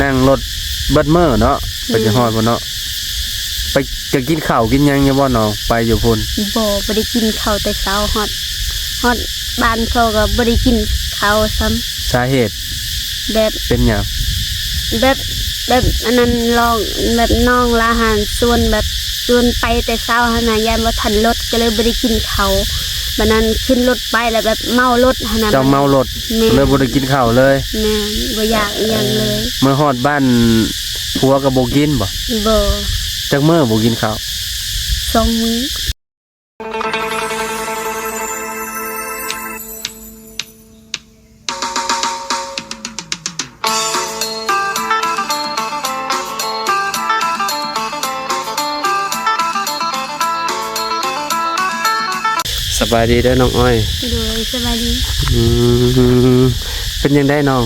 ນັ່ງລົດເບິດມື້ເນາະ ໄປຈົນຮອດພຸ້ນເນາະ. ໄປ ຈະກິນເຂົ້າກິນຫຍັງຢູ່ບໍ່ນ້ອງ ໄປຢູ່ພຸ້ນ? ບໍ່ ບໍ່ໄດ້ກິນເຂົ້າແຕ່ເຊົ້າ ຮອດ ຮອດບ້ານເຂົາກໍບໍ່ໄດ້ກິນເຂົ້າຊ້ຳ. ສາເຫດ ແບບ ເປັນຫຍັງ? ແບບ ແບບອັນນັ້ນ ລອງ ແບບນ້ອງລາວຫັ້ນຊວນ ແບບຊວນໄປແຕ່ເຊົ້າຫັ້ນນະ ຢ້ານບໍ່ທັນລົດ ກໍເລີຍບໍ່ໄດ້ກິນເຂົ້າ. ບາດນັ້ນຂຶ້ນລົດໄປແລ້ວແບບເມົາລົດຫັ້ນນະ. ເຈົ້າເມົາລົດ ແມ່ນ ເລີຍບໍ່ໄດ້ກິນເຂົ້າເລີຍ? ແມ່ນ ບໍ່ຢາກອີ່ຫຍັງເລີຍ. ເອີ ເມື່ອຮອດບ້ານຜົວກໍບໍ່ກິນບໍ່? ບໍ່. ຈັກມື້ບໍ່ກິນເຂົ້າ? ສອງມື້. ສະບາຍດີເດີນ້ອງອ້ອຍ. ໂດຍ ສະບາຍດີ. ອືມ ເປັນຈັ່ງໃດນ້ອງ?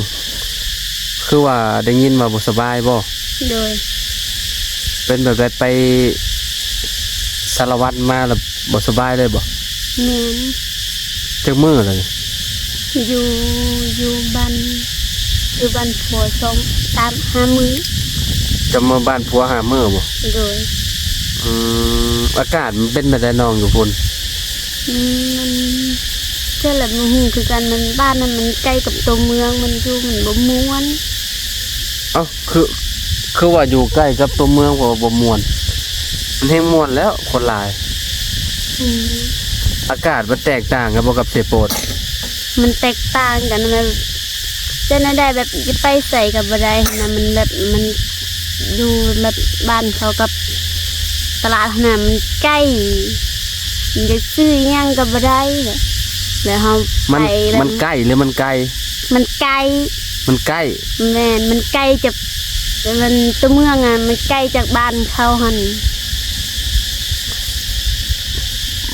ຄືວ່າໄດ້ຍິນວ່າບໍ່ສະບາຍບໍ່? ໂດຍ. ເປັນແບບໃດ ໄປສາລະວັນມາແລ້ວບໍ່ສະບາຍເລີຍບໍ່? ແມ່ນ. ຈັກມື້ແລ້ວ? ຢູ່ ຢູ່ບ້ານ ຢູ່ບ້ານຜົວສອງ ສາມ ຫ້າມື້. ຈະມາບ້ານຜົວຫ້າມື້ບໍ່? ໂດຍ. ອືມ ອາກາດມັນເປັນແບບໃດນ້ອງຢູ່ພຸ້ນ? ອືມ ມັນ ເທື່ອລະບໍ່ຮູ້ຄືກັນ ມັນ ບ້ານນັ້ນມັນໃກ້ກັບຕົວເມືອງ ມັນຢູ່ມັນບໍ່ມ່ວນ. ເອົ້າ ຄື ຄືວ່າຢູ່ໃກ້ກັບຕົວເມືອງ ເພາະວ່າບໍ່ມ່ວນ ມັນແຮ່ງມ່ວນແລ້ວ ຄົນຫຼາຍ. ອືມ ອາກາດມັນແຕກຕ່າງກັນບໍ່ກັບເຊໂປນ? ມັນແຕກຕ່າງກັນ ແບບ ຈະແນວໃດ ແບບຈະໄປໃສກໍບໍ່ໄດ້ຫັ້ນນະ ມັນແບບ ມັນຢູ່ແບບບ້ານເຂົາກັບຕະຫຼາດຫັ້ນນະ ມັນໃກ້ ມັນຈະຊື້ອີ່ຫຍັງກໍບໍ່ໄດ້. ແລ້ວເຮົາ ມັນ ໄປແບບ ມັນໃກ້ ຫຼື ມັນໄກ? ມັນໃກ້ ມັນໃກ້. ແມ່ນ ມັນໃກ້ຈາກ ແຕ່ມັນ ຕົວເມືອງອະ ມັນໃກ້ຈາກບ້ານເຂົາຫັ້ນ.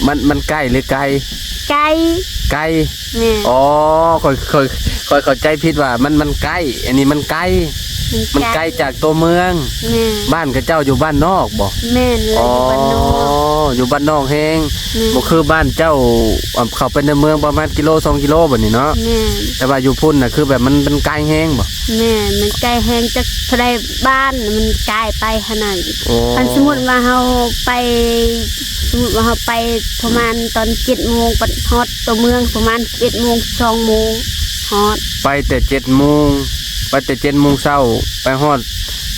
ມັນ ມັນໃກ້ ຫຼື ໄກ? ໄກ ໄກ. ແມ່ນ. ອໍ ຂ້ອຍ ຂ້ອຍ ຂ້ອຍເຂົ້າໃຈຜິດວ່າມັນ ມັນໃກ້ ອັນນີ້ມັນໄກ ມັນ ມັນໄກ ໄກຈາກຕົວເມືອງ. ແມ່ນ. ບ້ານຂະເຈົ້າຢູ່ບ້ານນອກບໍ່? ແມ່ນ ລາວຢູ່ບ້ານນອກ. ອໍ ຢູ່ບ້ານນອກແຮງ. ແມ່ນ. ບໍ່ຄືບ້ານເຈົ້າ ອາ ເຂົ້າໄປໃນເມືອງປະມານກິໂລສອງກິໂລແບບນີ້ເນາະ? ແມ່ນ. ແຕ່ວ່າຢູ່ພຸ້ນນະ ຄືແບບມັນ ມັນໄກແຮງບໍ່? ແມ່ນ ມັນໄກແຮງ ຈັກເທົ່າໃດບ້ານມັນກາຍໄປຫັ້ນນະ. ໂອ້ ຄັນສົມມຸດວ່າເຮົາໄປ ສົມມຸດວ່າເຮົາໄປປະມານຕອນເຈັດໂມງ ບັດຮອດຕົວເມືອງປະມານສິບເອັດໂມງ ສິບສອງໂມງຮອດ. ໄປແຕ່ເຈັດໂມງ ໄປແຕ່ເຈັດໂມງເຊົ້າ ໄປຮອດ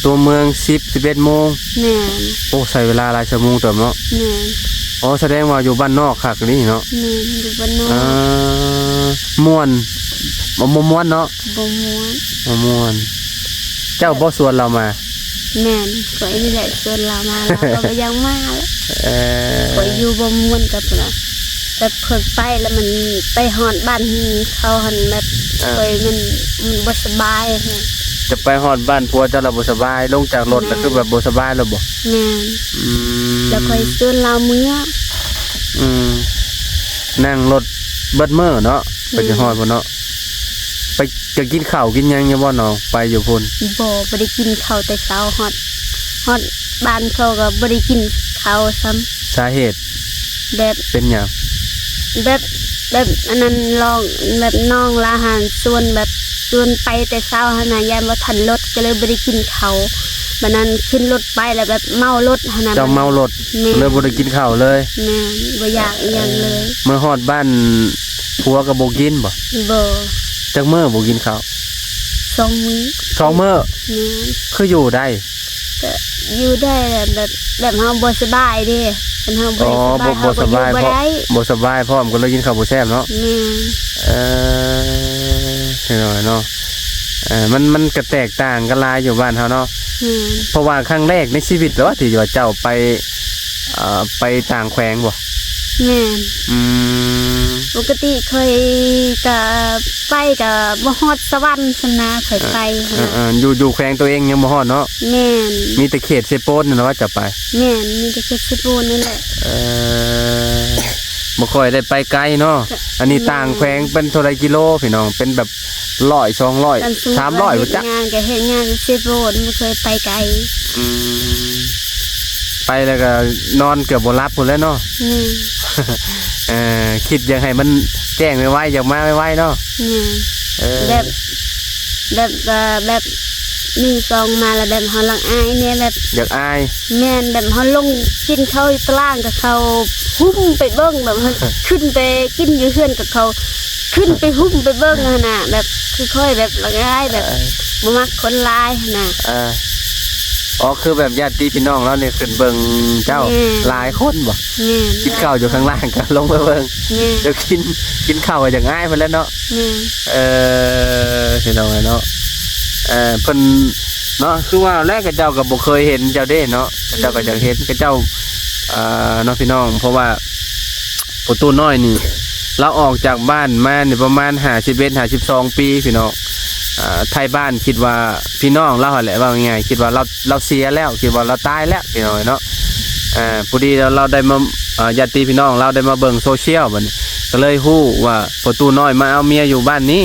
ຕົວເມືອງສິບ ສິບເອັດໂມງ. ແມ່ນ. ໂອ້ ໃຊ້ເວລາຫຼາຍຊົ່ວໂມງເຕີບເນາະ? ແມ່ນ. ອໍ ສະແດງວ່າຢູ່ບ້ານນອກຄັກອີ່ຫຼີເນາະ? ແມ່ນ ຢູ່ບ້ານນອກ. ອ່າ ມ່ວນ ບໍ່ ບໍ່ມ່ວນເນາະ? ບໍ່ມ່ວນ ບໍ່ມ່ວນ. ເຈົ້າບໍ່ຊວນລາວມາ? ແມ່ນ ຂ້ອຍນີ້ແຫຼະຊວນລາວມາ ລາວກໍບໍ່ຢາກມາແຫຼະ. ເອີ ຂ້ອຍຢູ່ບໍ່ມ່ວນກັບລາວ ແບບຂ້ອຍໄປແລ້ວມັນໄປຮອດບ້ານເຂົາຫັ້ນ ແບບ ເອີ ຂ້ອຍມັນ ມັນບໍ່ສະບາຍຫັ້ນ. ຈະໄປຮອດບ້ານຜົວເຈົ້າແລ້ວບໍ່ສະບາຍ ລົງຈາກລົດ ແມ່ນ ແລ້ວຄືແບບບໍ່ສະບາຍແລ້ວບໍ່? ແມ່ນ. ອືມ ແລ້ວຂ້ອຍຊວນລາວເມືອ. ອືມ ນັ່ງລົດເບິດມື້ເນາະ ໄປຈົນຮອດພຸ້ນເນາະ. ແມ່ນ. ໄປ ຈະກິນເຂົ້າກິນຫຍັງຢູ່ບໍ່ນ້ອງ ໄປຢູ່ພຸ້ນ? ບໍ່ ບໍ່ໄດ້ກິນເຂົ້າແຕ່ເຊົ້າ ຮອດ ຮອດບ້ານເຂົາກໍບໍ່ໄດ້ກິນເຂົ້າຊ້ຳ. ສາເຫດ ແບບ ເປັນຫຍັງ? ແບບ ແບບອັນນັ້ນ ລອງ ແບບນ້ອງລາວຫັ້ນຊວນ ແບບຊວນໄປແຕ່ເຊົ້າຫັ້ນນະ ຢ້ານບໍ່ທັນລົດ ກໍເລີຍບໍ່ໄດ້ກິນເຂົ້າ. ບາດນັ້ນຂຶ້ນລົດໄປແລ້ວແບບເມົາລົດຫັ້ນນະ. ເຈົ້າເມົາລົດ? ແມ່ນ. ເລີຍບໍ່ໄດ້ກິນເຂົ້າເລີຍ? ແມ່ນ ບໍ່ຢາກອີ່ຫຍັງເລີຍ. ເອີ ເມື່ອຮອດບ້ານ ຜົວກໍບໍ່ກິນບໍ່? ບໍ່. ຈັກມື້ບໍ່ກິນເຂົ້າ? ສອງມື້. ສອງມື້? ແມ່ນ. ຄືຢູ່ໄດ້? ກໍຢູ່ໄດ້ແຫຼະ ແບບ ແບບເຮົາບໍ່ສະບາຍເດ້ ຄັນເຮົາບໍ່ໄດ້ສະບາຍ ອໍ ເຮົາກໍຢູ່ບໍ່ໄດ້. ບໍ່ສະບາຍພ້ອມ ບໍ່ສະບາຍພ້ອມ ກໍເລີຍກິນເຂົ້າບໍ່ແຊບເນາະ? ແມ່ນ. ເອີ ເປັນຫຍັງເນາະ? ເອີ ມັນ ມັນກໍແຕກຕ່າງກັນຫຼາຍຢູ່ບ້ານເຮົາເນາະ? ແມ່ນ. ເພາະວ່າຄັ້ງແລກໃນຊີວິດແລ້ວ ທີ່ວ່າເຈົ້າໄປ ເອີ ໄປຕ່າງແຂວງບໍ່? ແມ່ນ. ອືມ ປົກກະຕິຂ້ອຍກະໄປກະບໍ່ຮອດສະຫວັນຊັ້ນນະ ຂ້ອຍໄປ. ເອີ ເອີ ຢູ່ ຢູ່ແຂວງຕົວເອງຍັງບໍ່ຮອດເນາະ? ແມ່ນ. ມີແຕ່ເຂດເຊໂປນນັ້ນແຫຼະວ່າຈະໄປ? ແມ່ນ ມີແຕ່ເຂດເຊໂປນນັ້ນແຫຼະ. ເອີ ບໍ່ຄ່ອຍໄດ້ໄປໄກເນາະ. ກະ ອັນນີ້ ແມ່ນ ຕ່າງແຂວງເປັນເທົ່າໃດກິໂລພີ່ນ້ອງ? ເປັນແບບ ຮ້ອຍ ສອງຮ້ອຍ ສາມຮ້ອຍ ບໍ່ຈັກ. ເຮັດງານກໍເຮັດງານຢູ່ເຊໂປນ ບໍ່ເຄີຍໄປໄກ. ອືມ ໄປແລ້ວກໍນອນເກືອບບໍ່ຫຼັບພຸ້ນແຫຼະເນາະ. ແມ່ນ. ເອີ ຄິດຢາກໃຫ້ມັນແຈ້ງໄວໆ ຢາກມາໄວໆເນາະ. ແມ່ນ. ເອີ ແບບ ແບບ ເອີ ແບບ ໜຶ່ງສອງມາແລ້ວແບບເຮົາລັງອາຍແດ່ ແບບ ຢາກອາຍ ແມ່ນ ແບບເຮົາລົງກິນເຂົ້າຢູ່ຕາລາງກໍເຂົາຫຸ້ມໄປເບິ່ງ ແບບເຮົາຂຶ້ນໄປກິນຢູ່ເຮືອນກໍເຂົາຂຶ້ນໄປຫຸ້ມໄປເບິ່ງຫັ້ນນະ ແບບຄືຂ້ອຍແບບລັງອາຍ ແບບ ເອີ ບໍ່ມັກຄົນຫຼາຍຫັ້ນນະ ເອີ ອໍ ຄືແບບຍາດຕິພີ່ນ້ອງລາວນີ້ຂຶ້ນເບິ່ງເຈົ້າ ແມ່ນ ຫຼາຍຄົນບໍ? ແມ່ນ ກິນເຂົ້າຢູ່ຂ້າງລ່າງກໍລົງໄປເບິ່ງ ແມ່ນ ເຈົ້າກິນ ກິນເຂົ້າກໍຢາກອາຍເພິ່ນແຫຼະເນາະ ແມ່ນ ເອີ ພີ່ນ້ອງເອີຍເນາະ ເອີ ເພິ່ນເນາະ ຄືວ່າແຫຼະ ເຂົາເຈົ້າກໍບໍ່ເຄີຍເຫັນເຈົ້າເດ້ເນາະ ເຂົາເຈົ້າກໍຢາກເຫັນ ເຂົາເຈົ້າ ເອີ ເນາະ ພີ່ນ້ອງ ເພາະວ່າ ພໍ່ຕູ້ນ້ອຍນີ້ ລາວອອກຈາກບ້ານມານີ້ປະມານຫ້າສິບເອັດ ຫ້າສິບສອງປີພີ່ນ້ອງ ອ່າ ໄທບ້ານຄິດວ່າພີ່ນ້ອງລາວຫັ້ນແຫຼະ ເວົ້າງ່າຍໆ ຄິດວ່າລາວ ລາວເສຍແລ້ວ ຄິດວ່າລາວຕາຍແລ້ວພີ່ນ້ອງເອີຍເນາະ ອ່າ ພໍດີລາວ ລາວໄດ້ມາ ອ່າ ຍາດຕິພີ່ນ້ອງລາວໄດ້ມາເບິ່ງໂຊຊຽວ ບັດນີ້ກໍເລີຍຮູ້ວ່າພໍ່ຕູ້ນ້ອຍມາເອົາເມຍຢູ່ບ້ານນີ້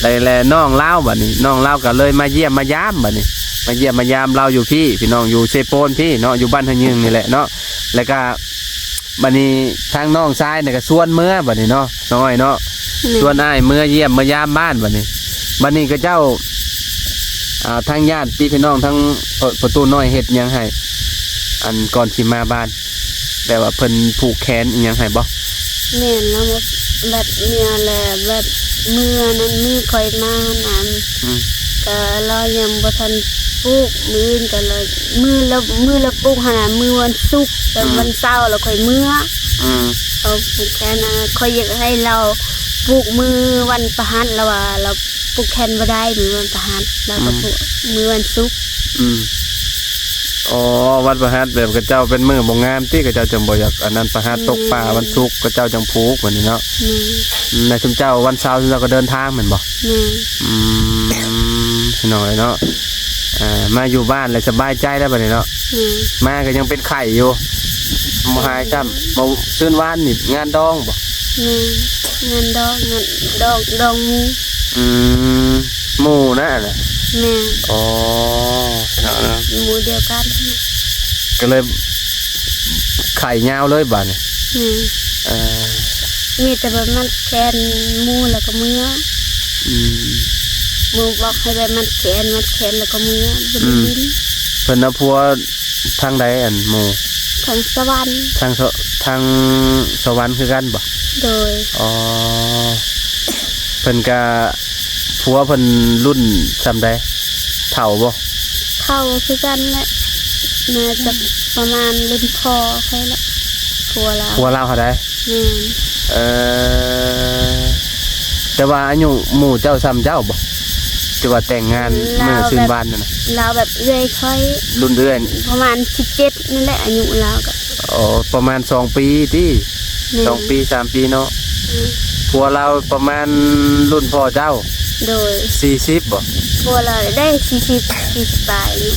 ແລະ ແລະນ້ອງລາວ ບັດນີ້ນ້ອງລາວກໍເລີຍມາຢ້ຽມມາຢາມ ບັດນີ້ມາຢ້ຽມມາຢາມລາວຢູ່ພີ້ ພີ່ນ້ອງ ຢູ່ເຊໂປນພີ້ເນາະ ຢູ່ບ້ານຫະຍຶງນີ້ແຫຼະເນາະ ແລ້ວກໍ ບັດນີ້ທາງນ້ອງຊາຍນີ້ກໍຊວນເມືອບັດນີ້ເນາະ ນ້ອງອ້ອຍເນາະ ແມ່ນ ຊວນອ້າຍເມືອຢ້ຽມເມືອຢາມບ້ານບັດນີ້ ບັດນີ້ເຂົາເຈົ້າ ອ່າ ທາງຍາດຕິພີ່ນ້ອງທາງ ປ- ປະຕູນ້ອຍເຮັດຫຍັງໃຫ້ ອັນ ກ່ອນຊິມາບ້ານ ແບບວ່າເພິ່ນຜູກແຂນອີ່ຫຍັງໃຫ້ບໍ່? ແມ່ນ ລາວແບບເມືອແລ້ວ ແບບເມືອນັ້ນມື້ຂ້ອຍມາຫັ້ນນະ ອືມ ກະລາວຍັງບໍ່ທັນປູກ ມື້ອື່ນກະລາວ ມື້ລະ ມື້ລະປູກຫັ້ນນະ ມື້ວັນສຸກ ແລ້ວ ອືມ ວັນເສົາລະຄ່ອຍເມືອ ອືມ ເຂົາຜູກແຂນນະ ຂ້ອຍຢາກໃຫ້ລາວປູກມື້ວັນພະຫັດ ລາວວ່າລາວຜູກແຂນບໍ່ໄດ້ມື້ວັນພະຫັດ ລາວກໍ ອືມ ຜູກມື້ວັນສຸກ ອືມ ອໍ ວັນພະຫັດແບບເຂົາເຈົ້າເປັນມື້ບໍ່ງາມຕິ ເຂົາເຈົ້າຈຶ່ງບໍ່ຢາກອັນນັ້ນ ພະຫັດ ອືມ ຕົກປາວັນສຸກ ເຂົາເຈົ້າຈັ່ງຜູກ ແບບນີ້ເນາະ ອືມ ແລ້ວຊຸມເຈົ້າວັນເສົາ ຊຸມເຈົ້າກໍເດີນທາງແມ່ນບໍ່? ແມ່ນ ອືມ ພີ່ນ້ອງເອີຍເນາະ ເອີ ມາຢູ່ບ້ານແລ້ວສະບາຍໃຈແລ້ວບັດນີ້ເນາະ ແມ່ນ ມາກໍຍັງເປັນໄຂ້ຢູ່ ບໍ່ຫາຍຊ້ຳ ບໍ່ ຊືນວານນີ້ງານດອງບໍ່? ແມ່ນ ງານດອງ ງານດອງ ດອງໝູ່ ອືມ ໝູ່ນະ ແມ່ນ ອໍ ພີ່ນ້ອງເນາະ ໝູ່ດຽວກັນ ກໍເລີຍໄຂ້ຍາວເລີຍບາດນີ້ ແມ່ນ ເອີ ມີແຕ່ໄປມັດແຂນໝູ່ແລ້ວກໍເມືອ ອືມ ໝູ່ບອກໃຫ້ໄປມັດແຂນ ມັດແຂນແລ້ວກໍເມືອ ບໍ່ໄດ້ ອືມ ຫຼິ້ນ ເພິ່ນເອົາຜົວທາງໃດ ອັນໝູ່? ທາງສະຫວັນ ທາງສະ ທາງສະຫວັນຄືກັນບໍ່? ໂດຍ ອໍ ເພິ່ນກະ ຜົວເພິ່ນລຸ້ນສ່ຳໃດ? ເຖົ້າບໍ່? ເຖົ້າຄືກັນແຫຼະ ໜ້າຈະປະມານລຸ້ນພໍ່ຂ້ອຍແຫຼະ ຜົວລາວ ຜົວລາວຫັ້ນໃດ? ແມ່ນ ເອີ ແຕ່ວ່າອາຍຸໝູ່ເຈົ້າສ່ຳເຈົ້າບໍ່? ທີ່ວ່າແຕ່ງງານມື້ຊືນວານນັ້ນນະ ລາວແບບເອື້ອຍຂ້ອຍ ລຸ້ນເອື້ອຍ ປະມານສິບເຈັດ ນີ້ແຫຼະ ອາຍຸລາວກໍ ອໍ ປະມານສອງປີຕິ? ແມ່ນ ສອງປີ ສາມປີເນາະ ອືມ ຜົວລາວປະມານລຸ້ນພໍ່ເຈົ້າ ໂດຍ ສີ່ສິບບໍ່? ຜົວລາວໄດ້ສີ່ສິບ ສີ່ສິບປາຍຢູ່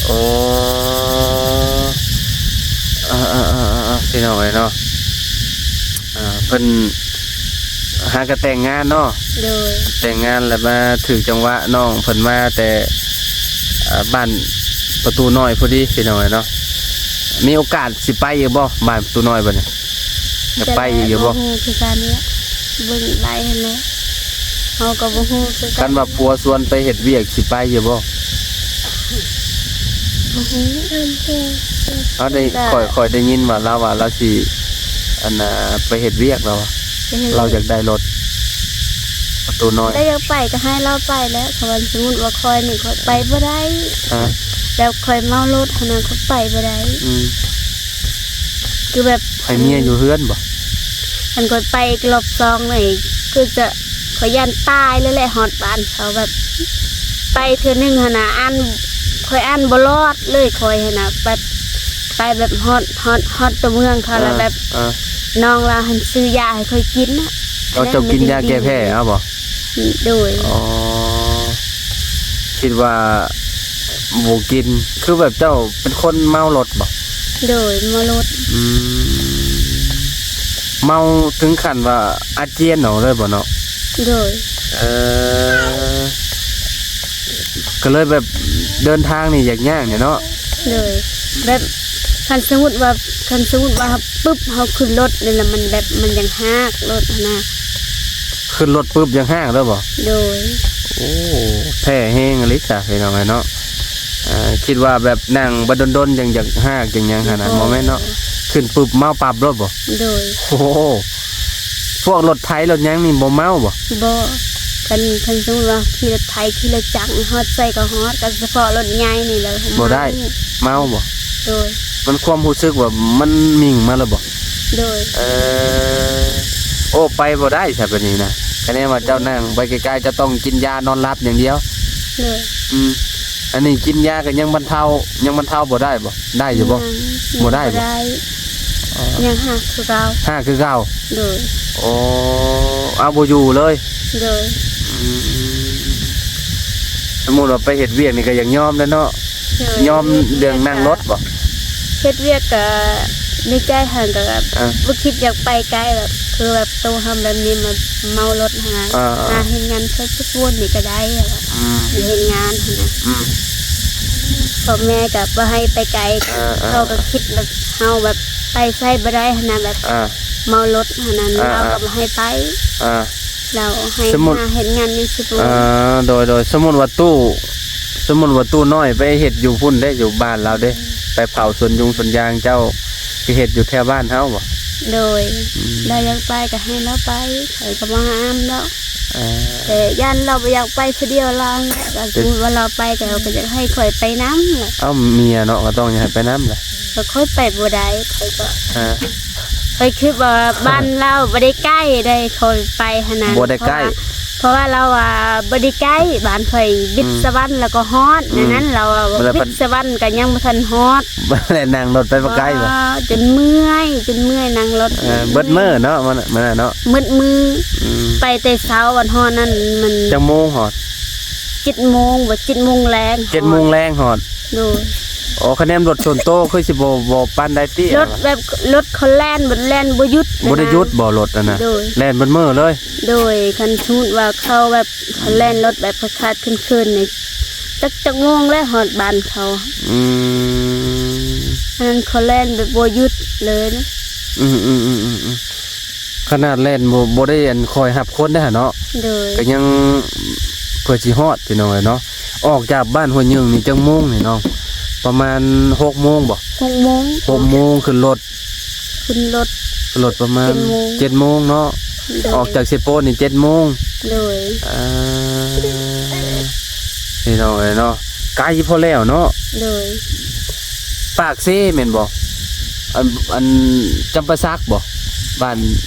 ໂອ້ ເອີ ເອີ ເອີ ເອີ ເອີ ພີ່ນ້ອງເອີຍເນາະ ອ່າ ເພິ່ນຫາກໍແຕ່ງງານເນາະ ໂດຍ ແຕ່ງງານແລ້ວມາຖືກຈັງຫວະ ນ້ອງເພິ່ນມາແຕ່ ອ່າ ບ້ານປະຕູນ້ອຍພໍດີ ພີ່ນ້ອງເອີຍເນາະ ມີໂອກາດຊິໄປອີກບໍ່ ບ້ານປະຕູນ້ອຍບັດນີ້ ຢາກໄປອີກຢູ່ບໍ່? ບໍ່ຮູ້ຄືກັນແຫຼະ ເບິ່ງໄດ້ຫັ້ນແຫຼະ ເຮົາກໍບໍ່ຮູ້ຄືກັນ ຄັນວ່າຜົວຊວນໄປເຮັດວຽກຊິໄປຢູ່ບໍ່? ບໍ່ຮູ້ ເຮົາໄດ້ ຂ້ອຍ ຂ້ອຍໄດ້ຍິນວ່າລາວວ່າລາວຊິ ອັນນ່າ ໄປເຮັດວຽກ ລາວວ່າ ໄປເຮັດວຽກ ລາວຢາກໄດ້ລົດ ປະຕູນ້ອຍ ແຕ່ຢາກໄປກໍໃຫ້ລາວໄປແຫຼະ ເພາະວ່າສົມມຸດວ່າຂ້ອຍນີ້ ຂ້ອຍໄປບໍ່ໄດ້ ຮະ ແບບຂ້ອຍເມົາລົດຫັ້ນນະ ຂ້ອຍໄປບໍ່ໄດ້ ອືມ ຄືແບບ ໃຫ້ເມຍຢູ່ເຮືອນບໍ່? ຄັນຂ້ອຍໄປອີກລອບສອງນີ້ ຄືຈະ ຂ້ອຍຢ້ານຕາຍເລີຍແຫຼະ ຮອດບ້ານເຂົາ ແບບໄປເທື່ອໜຶ່ງຫັ້ນນະ ອ່ານ ຂ້ອຍອ່ານບໍ່ລອດເລີຍ ຂ້ອຍຫັ້ນນະ ແບບໄປແບບຮອດ ຮອດ ຮອດຕົວເມືອງເຂົາ ເອີ ແລ້ວແບບ ເອີ ນ້ອງລາວຫັ້ນຊື້ຢາໃຫ້ຂ້ອຍກິນນະ ເອົາ ເຈົ້າກິນຢາແກ້ແພ້ເອົາບໍ່? ໂດຍ ອໍ ຄິດວ່າບໍ່ກິນ ຄືແບບເຈົ້າເປັນຄົນເມົາລົດບໍ່? ໂດຍ ເມົາລົດ ອືມ ເມົາເຖິງຂັ້ນວ່າອາຈຽນອອກເລີຍບໍ່ເນາະ? ໂດຍ ເອີ ກໍເລີຍແບບເດີນທາງນີ້ຍາກໆນີ້ເນາະ? ໂດຍ ແບບ ຄັນສົມມຸດວ່າ ຄັນສົມມຸດວ່າປຶບ ເຮົາຂຶ້ນລົດນີ້ລະ ມັນແບບ ມັນຍັງຮາກລົດຫັ້ນນະ ຂຶ້ນລົດປຶບຍັງຮາກເລີຍບໍ່? ໂດຍ ໂອ້ ແພ້ແຮງອີ່ຫຼີຊະ ພີ່ນ້ອງເອີຍເນາະ. ເອີ ຄິດວ່າແບບນັ່ງບັດດົນໆ ຈັ່ງຢາກຮາກຈັ່ງຫຍັງຫັ້ນນະ ບໍ່ ບໍ່ແມ່ນເນາະ? ຂຶ້ນປຶບເມົາປັບໂລດບໍ່? ໂດຍ. ໂອ້ໂຫ ພວກລົດໄຖລົດຫຍັງນີ້ບໍ່ເມົາບໍ່? ບໍ່. ຄັນ ຄັນສົມມຸດວ່າຂີ່ລົດໄຖຂີ່ລົດຈັກຮອດໃສກໍຮອດ ກໍສະເພາະລົດໃຫຍ່ນີ້ແຫຼະ ບໍ່ໄດ້. ເມົາບໍ່? ໂດຍ. ມັນຄວາມຮູ້ສຶກວ່າມັນໝິ່ງມາແລ້ວບໍ່? ໂດຍ. ເອີ ໂອ້ ໄປບໍ່ໄດ້ຊະບາດນີ້ນະ. ຄະແນນວ່າເຈົ້ານັ່ງໄປໄກໆ ເຈົ້າຕ້ອງກິນຢານອນຫຼັບຢ່າງດຽວ. ໂດຍ. ອືມ ອັນນີ້ກິນຢາກໍຍັງບັນເທົາ ຍັງບັນເທົາບໍ່ໄດ້ບໍ່? ໄດ້ຢູ່ບໍ່? ຍັງ ບໍ່ໄດ້ບໍ່? ບໍ່ໄດ້. ອໍ ຍັງຮາກຄືເກົ່າ. ຮາກຄືເກົ່າ? ໂດຍ. ໂອ້ ເອົາບໍ່ຢູ່ເລີຍ? ໂດຍ. ອືມ ສົມມຸດວ່າໄປເຮັດວຽກນີ້ກໍຢາກຍອມແຫຼະເນາະ. ໂດຍ. ຍອມເລື່ອງນັ່ງລົດບໍ່? ເຮັດວຽກກໍໃນໃຈຫັ້ນກໍແບບ ອ່າ ບໍ່ຄິດຢາກໄປໄກ ແບບ ຄືແບບໂຕເຮົາແບບນີ້ ມາເມົາລົດຫັ້ນນະ. ອ່າໆ ຫາເຮັດງານແຖວເຊໂປນນີ້ກໍໄດ້ ອືມ ເຮັດງານຫັ້ນນະ. ອືມ ພໍ່ແມ່ກໍບໍ່ໃຫ້ໄປໄກ. ອ່າໆ ເຂົາກໍຄິດແບບເຮົາແບບໄປໃສບໍ່ໄດ້ຫັ້ນນະ ແບບ ອ່າ ເມົາລົດຫັ້ນນະ. ອ່າໆ ລາວກໍບໍ່ໃຫ້ໄປ. ອ່າ ລາວໃຫ້ ສົມມຸດ ຫາເຮັດງານຢູ່ເຊໂປນ. ອ່າ ໂດຍໆ. ສົມມຸດວ່າຕູ້ ສົມມຸດວ່າຕູ້ນ້ອຍໄປເຮັດຢູ່ພຸ້ນເດ້ ຢູ່ບ້ານລາວເດ້ ໄປເຜົາສວນຍຸງສວນຢາງ ເຈົ້າໄປເຮັດຢູ່ແຖວບ້ານເຮົາບໍ່? ໂດຍ. ອືມ ລາວຢາກໄປກໍໃຫ້ລາວໄປ ຂ້ອຍກໍບໍ່ຫ້າມດອກ. ອ່າ ແຕ່ຢ້ານລາວບໍ່ຢາກໄປຜູ້ດຽວລາວ ກໍສົມມຸດວ່າລາວໄປ ກໍເຂົາກໍຢາກໃຫ້ຂ້ອຍໄປນຳແຫຼະ. ເອົ້າ ເມຍເນາະ ກໍຕ້ອງຢາກໃຫ້ໄປນຳແຫຼະ. ແຕ່ຂ້ອຍໄປບໍ່ໄດ້ ຂ້ອຍກໍ ອ່າ ຂ້ອຍຄິດວ່າບ້ານລາວບໍ່ໄດ້ໃກ້ເດ້ ຂ້ອຍໄປຫັ້ນນະ. ບໍ່ໄດ້ໃກ້ ເພາະວ່າ ເພາະວ່າລາວວ່າບໍ່ໄດ້ໃກ້ ບ້ານຂ້ອຍວິດສະຫວັນ ອືມ ແລ້ວກໍຮອດ. ອືມ ນັ້ນລາວວ່າ ແລ້ວ ວິດສະຫວັນກໍຍັງບໍ່ທັນຮອດ ແລ້ວນັ່ງລົດໄປບໍ່ໄກບໍ່? ວ້າ ຈົນເມື່ອຍ ຈົນເມື່ອຍນັ່ງລົດ. ເອີ ເບິດມື້ເນາະ ມື້ນັ້ນເນາະ ເບິດມື້. ອືມ ໄປແຕ່ເຊົ້າ ວັນຮອດນັ້ນມັນ ຈັກໂມງຮອດ? ເຈັດໂມງບໍ່ ເຈັດໂມງແລງ. ເຈັດໂມງແລງຮອດ. ໂດຍ. ອໍ ຄະແນນລົດສ່ວນໂຕຄືຊິບໍ່ ບໍ່ປານໃດຕິ? ລົດແບບລົດເຂົາແລ່ນ ແບບແລ່ນບໍ່ຢຸດ. ບໍ່ໄດ້ຢຸດບໍ່ລົດຫັ້ນນະ? ໂດຍ. ແລ່ນເບິດມື້ເລີຍ? ໂດຍ. ຄັນສົມມຸດວ່າເຂົາແບບ ເຂົາແລ່ນລົດແບບຂາດໆເຂີນໆນີ້ ຈັກ ຈັກໂມງແລ້ວຮອດບ້ານເຂົາ. ອືມ ອັນນັ້ນເຂົາແລ່ນແບບບໍ່ຢຸດເລີຍນະ. ອືມໆໆໆໆ. ຂະໜາດແລ່ນບໍ່ ບໍ່ໄດ້ອັນຄອຍຮັບຄົນເດ້ຫະເນາະ. ໂດຍ. ກໍຍັງເພື່ອຊິຮອດ ພີ່ນ້ອງເອີຍເນາະ. ອອກຈາກບ້ານຫ້ວຍຍືງນີ້ຈັກໂມງນີ້ນ້ອງ? ປະມານຫົກໂມງບໍ່? ຫົກໂມງ. ຫົກໂມງຂຶ້ນລົດ. ຂຶ້ນລົດ. ຂຶ້ນລົດປະມານ ເຈັດໂມງ. ເຈັດໂມງເນາະ. ໂດຍ. ອອກຈາກເຊໂປນນີ້ເຈັດໂມງ. ໂດຍ. ອ່າ ພີ່ນ້ອງເອີຍເນາະ ໄກພໍແລ້ວເນາະ. ໂດຍ. ປາກເຊແມ່ນບໍ່? ອັນ ອັນຈຳປາສັກບໍ່? ບ້ານ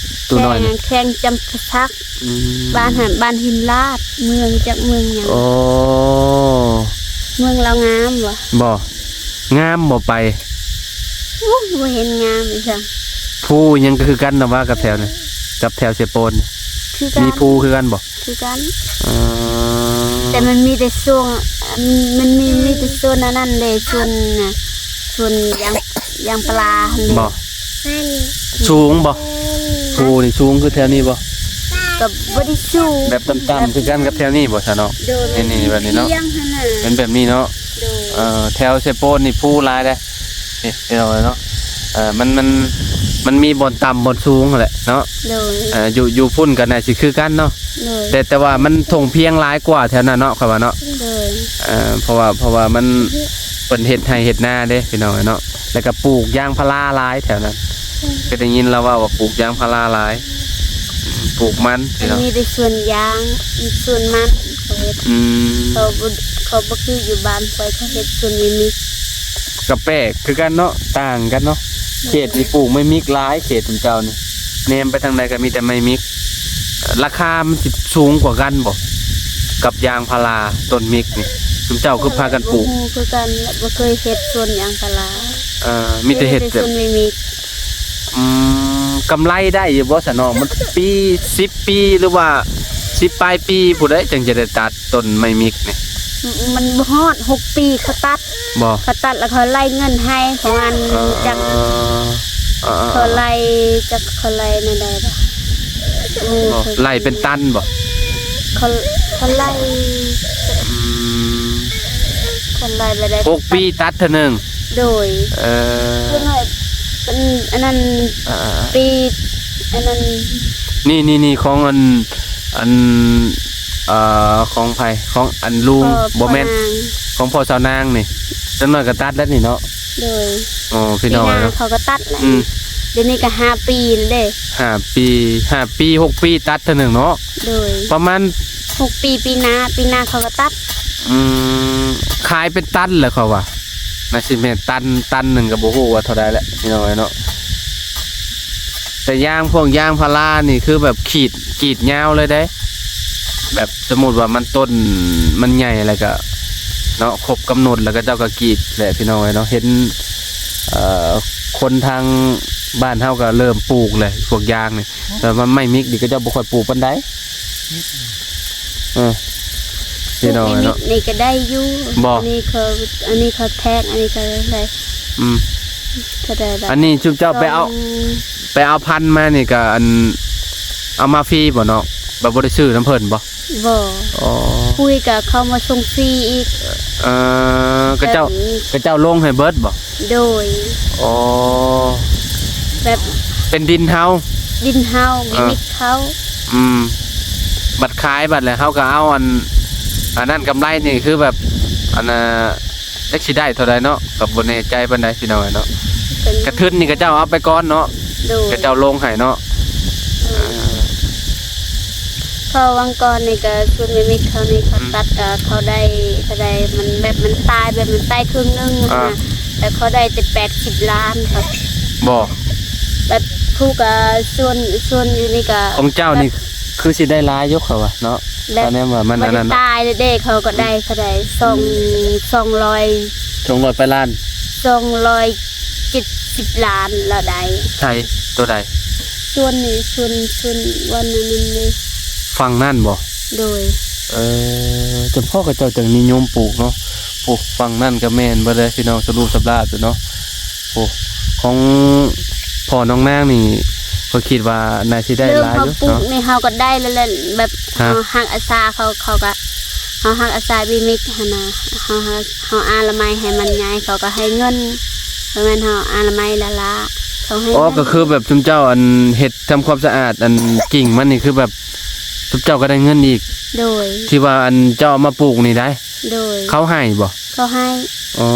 ຕູ້ນ້ອຍນະ. ແຂວງ ແຂວງຈຳປາສັກ. ອືມ. ບ້ານຫັ້ນ ບ້ານຫີນລາດ ເມືອງ ຈັກເມືອງຫຍັງ? ໂອ້ ເມືອງລາວງາມບໍ່? ບໍ່ ງາມບໍ່ໄປ. ໂອ້ ບໍ່ເຫັນງາມອີ່ຫຍັງ. ພູຫຍັງກໍຄືກັນນະວ່າ ກັບແຖວນີ້ ກັບແຖວເຊໂປນ ຄືກັນ. ມີພູຄືກັນບໍ່? ຄືກັນ. ເອີ ແຕ່ມັນມີແຕ່ຊ່ວງ ມັນມີ ມີແຕ່ໂຊນອັນນັ້ນເດ້ ໂຊນ ໂຊນຢາງ ຢາງພາລາຫັ້ນເດ້. ບໍ່ ສູງບໍ່? ອືມ. ພູນີ້ສູງຄືແຖວນີ້ບໍ່? ກໍບໍ່ໄດ້ສູງ ແບບຕ່ຳໆຄືກັນກັບແຖວນີ້ບໍ່ຊະເນາະ? ໂດຍ. ນີ້ໆ ແບບນີ້ເນາະ ມັນເປັນແບບນີ້ເນາະ. ໂດຍ. ເອີ ແຖວເຊໂປນນີ້ພູຫຼາຍເດ້. ນີ້ພີ່ນ້ອງເອີຍເນາະ ເອີ ມັນ ມັນ ມັນມີບ່ອນຕ່ຳບ່ອນສູງຫັ້ນແຫຼະເນາະ. ໂດຍ. ເອີ ຢູ່ ຢູ່ພຸ້ນກໍໜ້າຊິຄືກັນເນາະ. ໂດຍ. ແຕ່ ແຕ່ວ່າມັນທົ່ງພຽງຫຼາຍກວ່າແຖວນັ້ນເນາະ ຂ້ອຍວ່າເນາະ. ໂດຍ. ເອີ ເພາະວ່າ ເພາະວ່າມັນ ເພິ່ນເຮັດໄຮ່ເຮັດນາເດ້ພີ່ນ້ອງເອີຍເນາະ ແລ້ວກໍປູກຢາງພາລາຫຼາຍແຖວນັ້ນ. ອືມ. ກໍໄດ້ຍິນລາວເວົ້າວ່າປູກຢາງພາລາຫຼາຍ ອືມ ປູກມັນ ມັນມີແຕ່ສວນຢາງ ສວນມັນເຂົາເຮັດ. ອືມ. ເຂົາບໍ່ ເຂົາບໍ່ຄືຢູ່ບ້ານຂ້ອຍ ເຂົາເຮັດສວນໄມ້ມິກ. ກໍແປກຄືກັນເນາະ ຕ່າງກັນເນາະ. ເຂດນີ້ປູກໄມ້ມິກຫຼາຍ ເຂດຂອງເຈົ້ານີ້ ແນມໄປທາງໃດກໍມີແຕ່ໄມ້ມິກ. ລາຄາມັນຊິສູງກວ່າກັນບໍ່ ກັບຢາງພາລາ ຕົ້ນມິກນີ້? ຊຸມເຈົ້າຄືພາກັນປູກ? ບໍ່ຮູ້ຄືກັນ ບໍ່ເຄີຍເຮັດສວນຢາງພາລາ. ເອີ ມີແຕ່ເຮັດ ມີແຕ່ ແບບ ສວນໄມ້ມິກ. ອືມ ກຳໄລໄດ້ຢູ່ບໍ່ຊະນ້ອງ? ມັນປີ ສິບປີ ຫຼືວ່າ ສິບປາຍປີພຸ້ນໃດ ຈັ່ງຈະໄດ້ຕັດຕົ້ນໄມ້ມິກນີ້. ມັນ ມັນບໍ່ຮອດຫົກປີເຂົາຕັດ. ບໍ່? ເຂົາຕັດແລ້ວເຂົາໄລ່ເງິນໃຫ້ ເຂົາອັນ ເອີ ຈັກ ເອີ ເອີ ເຂົາໄລ່ ຈັກເຂົາໄລ່ແນວໃດບໍ່? ໂອ້ ບໍ່ ເຂົາໄລ່ເປັນຕັນບໍ່? ເຂົາ ເຂົາໄລ່ ອືມ ເຂົາໄລ່ແບບໃດ? ຫົກປີຕັດເທື່ອໜຶ່ງ. ໂດຍ. ເອີ ສ່ວນຫຼາຍເປັນອັນນັ້ນ ອ່າໆ ປີອັນນັ້ນ. ນີ້ໆໆ ຂອງອັນ ອັນ ເອີ ຂອງໃຜ? ຂອງອັນລຸງ? ບໍ່ແມ່ນ ຂອງພໍ່ສາວນາງນີ້ ຈັກໜ້ອຍກໍຕັດແລ້ວນີ້ເນາະ. ໂດຍ. ໂອ້ ພີ່ນ້ອງເອີຍເນາະ ເຂົາກໍຕັດແລ້ວ. ອືມ ດຽວນີ້ກໍຫ້າປີແລ້ວເດ້. ຫ້າປີ ຫ້າປີ ຫົກປີຕັດເທື່ອໜຶ່ງເນາະ. ໂດຍ. ປະມານຫົກປີ ປີໜ້າ ປີໜ້າເຂົາກໍຕັດ. ອືມ ຂາຍເປັນຕັນແຫຼະເຂົາວ່າ ໜ້າຊິແມ່ນຕັນ ຕັນໜຶ່ງກໍບໍ່ຮູ້ວ່າເທົ່າໃດແຫຼະ ພີ່ນ້ອງເອີຍເນາະ. ແຕ່ຢາງ ພວກຢາງພາລານີ້ຄືແບບຂີດ ກຣີດຍາວເລີຍເດ້ ແບບສົມມຸດວ່າມັນຕົ້ນມັນໃຫຍ່ແລ້ວກໍເນາະ ຄົບກຳນົດແລ້ວ ເຂົາເຈົ້າກໍກຣີດແຫຼະ ພີ່ນ້ອງເອີຍເນາະ. ເຫັນ ເອີ ຄົນທາງບ້ານເຮົາກໍເລີ່ມປູກແລ້ວ ພວກຢາງນີ້ ແຕ່ວ່າໄມ້ມິກນີ້ເຂົາເຈົ້າບໍ່ຄ່ອຍປູກປານໃດ. ເອີ ພີ່ນ້ອງເອີຍເນາະ ນີ້ກໍໄດ້ຢູ່. ບໍ່ ອັນນີ້ເຂົາ ອັນນີ້ເຂົາແທກ ອັນນີ້ເຂົາໄດ້. ອືມ ເທົ່າໃດລະ? ອັນນີ້ຊຸມເຈົ້າໄປເອົາ ໄປເອົາພັນມານີ້ກໍ ອັນ ເອົາມາຟຣີບໍ່ນ້ອງ? ແບບບໍ່ໄດ້ຊື້ນຳເພິ່ນບໍ່? ບໍ່. ອໍ ປຸ໋ຍກໍເຂົາມາສົ່ງຟຣີອີກ. ເອີ ເຂົາເຈົ້າ ແບບ ເຂົາເຈົ້າລົງໃຫ້ເບິດບໍ່? ໂດຍ. ອໍ ແບບເປັນດິນເຮົາ ດິນເຮົາ ເອີ ມີມິກເຂົາ. ອືມ ບັດຂາຍບັດແລ້ວເຮົາກໍເອົາອັນ ອັນນັ້ນກຳໄລນີ້ຄືແບບ ອັນນ່າ ຈັກຊິໄດ້ເທົ່າໃດເນາະ ກໍບໍ່ແນ່ໃຈປານໃດ ພີ່ນ້ອງເອີຍເນາະ. ເປັນ ກະທຶນນີ້ເຂົາເຈົ້າເອົາໄປກ່ອນເນາະ. ໂດຍ. ເຂົາເຈົ້າລົງໃຫ້ເນາະ. ໂດຍ. ເອີ ເພາະຫວ່າງກ່ອນນີ້ກໍສ່ວນແມ່ມິກເຂົານີ້ ເຂົາ ອືມ ຕັດກໍເຂົາໄດ້ເທົ່າໃດ ມັນແບບມັນຕາຍ ແບບມັນຕາຍເຄິ່ງໜຶ່ງ ອ່າ ຫັ້ນນະ ແລ້ວເຂົາໄດ້ແຕ່ແປດສິບລ້ານ. ບໍ່ ແບບຜູ້ກໍສ່ວນ ສ່ວນຢູ່ນີ້ກໍ ຂອງເຈົ້ານີ້ ແບບ ຄືຊິໄດ້ຫຼາຍຢູ່ເຂົາວ່າເນາະ ແບບ ຕອນນີ້ວ່າມັນອັນນັ້ນເນາະ ຕາຍແລ້ວເດ້ ເຂົາກໍໄດ້ເທົ່າໃດ ສອງ ອືມ ສອງຮ້ອຍ ສອງຮ້ອຍປາຍລ້ານ ສອງຮ້ອຍເຈັດສິບລ້ານລາວໄດ້. ໃສ? ໂຕໃດ? ສ່ວນນີ້ ສ່ວນ ສ່ວນວັນນັ້ນເດ້. ຝັ່ງນັ້ນບໍ່? ໂດຍ. ເອີ ຈຳເພາະເຂົາເຈົ້າຈັ່ງນິຍົມປູກເນາະ. ໂອ້ ຝັ່ງນັ້ນກໍແມ່ນເບິດເລີຍ ພີ່ນ້ອງ ສະຫຼຸບສະບລາບຢູ່ເນາະ. ໂອ້ ຂອງພໍ່ນ້ອງນາງນີ້ ຂ້ອຍຄິດວ່າໜ້າຊິໄດ້ຫຼາຍຢູ່ເນາະ. ເລີ່ມເຮົາປູກນີ້ເຮົາກໍໄດ້ແລ້ວແຫຼະ ແບບ ຮະ? ເຮົາຮັກອາສາເຂົາ ເຂົາກໍ ເຮົາຮັກອາສາແມ່ມິກຫັ້ນນະ ເຮົາ ເຮົາ ເຮົາອະນາໄມໃຫ້ມັນໃຫຍ່ ເຂົາກໍໃຫ້ເງິນ ບໍ່ແມ່ນເຮົາອະນາໄມລ້າໆ ເຂົາໃຫ້ເງິນ. ອໍ ກໍຄືແບບຊຸມເຈົ້າ ອັນ ເຮັດທຳຄວາມສະອາດ ອັນ ກິ່ງມັນນີ້ ຄືແບບຊຸມເຈົ້າກໍໄດ້ເງິນອີກ? ໂດຍ. ທີ່ວ່າ ອັນ ເຈົ້າເອົາມາປູກນີ້ໄດ໋? ໂດຍ. ເຂົາໃຫ້ບໍ່? ເຂົາໃຫ້. ອໍ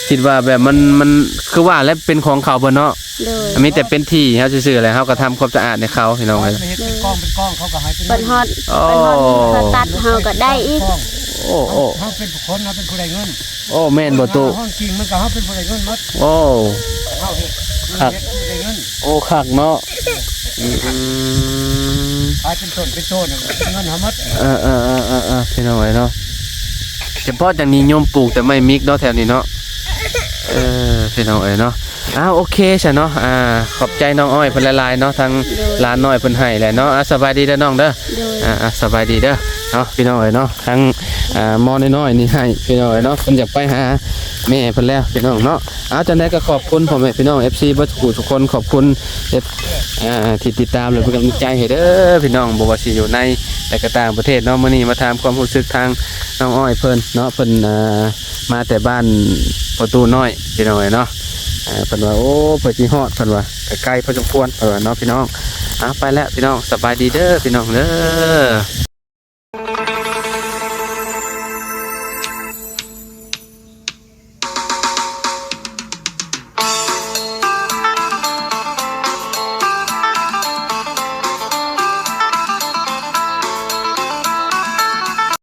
ຄິດວ່າແບບມັນ ມັນ ຄືວ່າແຫຼະ ເປັນຂອງເຂົາເບິດເນາະ. ໂດຍ. ມີແຕ່ເປັນທີ່ເຮົາຊື່ໆ ແຫຼະ ເຮົາກໍທຳຄວາມສະອາດໃຫ້ເຂົາ ພີ່ນ້ອງເອີຍ. ເຮັດເປັນກອງເປັນກອງ ເຂົາກໍໃຫ້ເປັນ ເພິ່ນຮອດ ໂອ້ ເພິ່ນຮອດນີ້ເຂົາຕັດ ເຮົາກໍໄດ້ອີກ. ໂອ້ ໂອ້ ເຮົາເປັນຄົນ ເຮົາເປັນຜູ້ໄດ້ເງິນ. ໂອ້ ແມ່ນບໍ່ຕູ້? ເຮົາ ເຮົາກິນມັນກໍ ເຮົາເປັນຜູ້ໄດ້ເງິນໝົດ. ໂອ້ ເຮົາເຮັດ ຄັກ ເຮັດຜູ້ໄດ້ເງິນ. ໂອ້ ຄັກເນາະ. ອືມ ຂາຍເປັນຕົ້ນເປັນໂຕນະ ເງິນເຮົາໝົດ. ເອີໆໆໆ ພີ່ນ້ອງເອີຍເນາະ ຈຳເພາະຈັ່ງນິຍົມປູກແຕ່ໄມ້ມິກເນາະ ແຖວນີ້ເນາະ. ເອີ ພີ່ນ້ອງເອີຍເນາະ. ອ້າວ ໂອເຄຊະເນາະ ອ່າ ຂອບໃຈນ້ອງອ້ອຍເພິ່ນຫຼາຍໆເນາະ ທາງ ໂດຍ ຫຼານນ້ອຍເພິ່ນໃຫ້ແຫຼະເນາະ. ອ່າ ສະບາຍດີເດີນ້ອງເດີ. ໂດຍ. ອ່າ ອ່າ ສະບາຍດີເດີເນາະ ພີ່ນ້ອງເອີຍເນາະ. ທາງ ອ່າ ໝໍນ້ອຍໆນີ້ໃຫ້ ພີ່ນ້ອງເອີຍເນາະ ເພິ່ນຢາກໄປຫາແມ່ເພິ່ນແລ້ວ ພີ່ນ້ອງເນາະ. ເອົາ ຈັ່ງໃດກໍຂອບຄຸນພໍ່ແມ່ພີ່ນ້ອງ ເອັຟຊີ ເບິດທຸກຜູ້ທຸກຄົນ ຂອບຄຸນ ເອັຟ ອ່າ ທີ່ຕິດຕາມ ແລະ ເປັນກຳລັງໃຈໃຫ້ເດີພີ່ນ້ອງ ບໍ່ວ່າຊິຢູ່ໃນແລະກໍຕ່າງປະເທດເນາະ. ມື້ນີ້ມາຖາມຄວາມຮູ້ສຶກທາງນ້ອງອ້ອຍເພິ່ນເນາະ ເພິ່ນ ອ່າ ມາແຕ່ບ້ານປະຕູນ້ອຍ ພີ່ນ້ອງເອີຍເນາະ. ເພິ່ນວ່າ ໂອ້ ເພິ່ນຊິຮອດ ເພິ່ນວ່າ ກໍໄກພໍສົມຄວນ ເພິ່ນວ່າເນາະ ພີ່ນ້ອງ. ເອົາ ໄປແລ້ວພີ່ນ້ອງ ສະບາຍດີເດີພີ່ນ້ອງເດີ.